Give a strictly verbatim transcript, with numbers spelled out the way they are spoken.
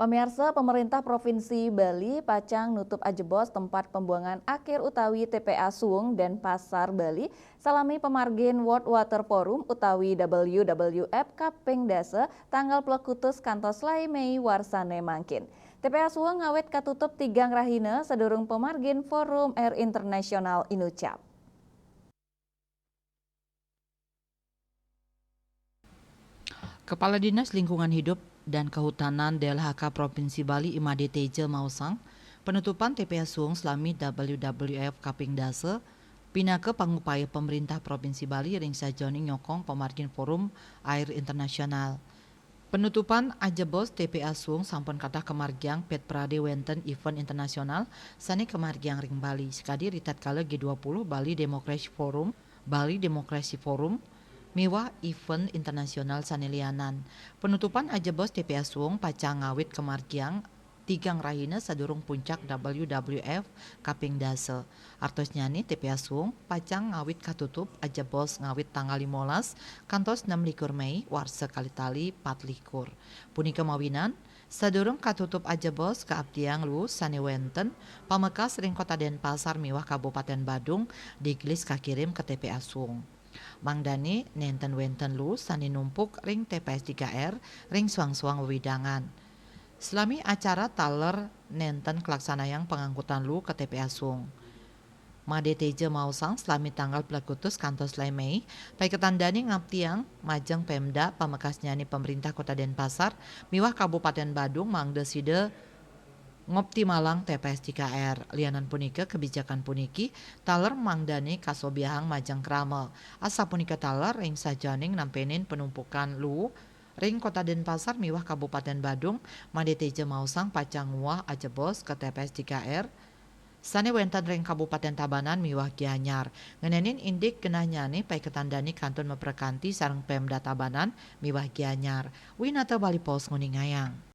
Pamiarsa, pemerintah Provinsi Bali pacang nutup ajebos tempat pembuangan akhir utawi T P A Suwung Denpasar, Bali, salami pamargin World Water Forum utawi W W F kaping dasa tanggal plekutus kantos lai Mei warsane mangkin. T P A Suwung ngawit katutup tigang rahina sadurung pamargin Forum Air Internasional inucap. Kepala Dinas Lingkungan Hidup dan Kehutanan D L H K Provinsi Bali I Made Teja maosang, penutupan T P A Suwung salami W W F kaping dasa pinaka pangupaya pemerintah Provinsi Bali ring sajeroning nyokong pamargin Forum Air Internasional. Penutupan ajebos T P A Suwung sampun kadah kamargiang ped prade wenten event internasional sane kamargiang ring Bali, sakadi ritatkala G dua puluh Bali Democracy Forum, Bali Democracy Forum, miwah event internasional sane lianan. Penutupan ajebos T P A Suwung pacang ngawit kamargiang tigang rahina sadurung puncak W W F kaping dasa. Artosnyane T P A Suwung pacang ngawit katutup ajebos ngawit tanggal limolas kantos nem likur Mei warsa kalih tali patlikur. Punika mawinan, sadurung katutup ajebos kaaptiang luu sane wenten pamekas ring Kota Denpasar miwah Kabupaten Badung digelis kakirim ka T P A Suwung. Mangdane nenten wenten luu sane numpuk ring T P S tiga R ring suang-suang wewidangan. Salami acara taler nenten kalaksanayang pangangkutan luu ka T P A Suwung. Made Teja maosang, salami tanggal plekutus kantos lai Mei, paiketan dane ngaptiang majeng Pemda, pamekasnyane Pemerintah Kota Denpasar miwah Kabupaten Badung mangda sida ngoptimalang T P S tiga R. Lianan punika, kebijakan puniki taler mangdane kasobiahang majeng krama. Asapunika taler ring sajeroning nampenin penumpukan luu ring Kota Denpasar miwah Kabupaten Badung, Made Teja maosang pacang nguah ajebos ka T P S tiga R sane wenten ring Kabupaten Tabanan miwah Gianyar. Ngenenin indik genahnyane paiketan dane kantun maprekanti sareng Pemda Tabanan miwah Gianyar. Winata Bali Post nguningayang.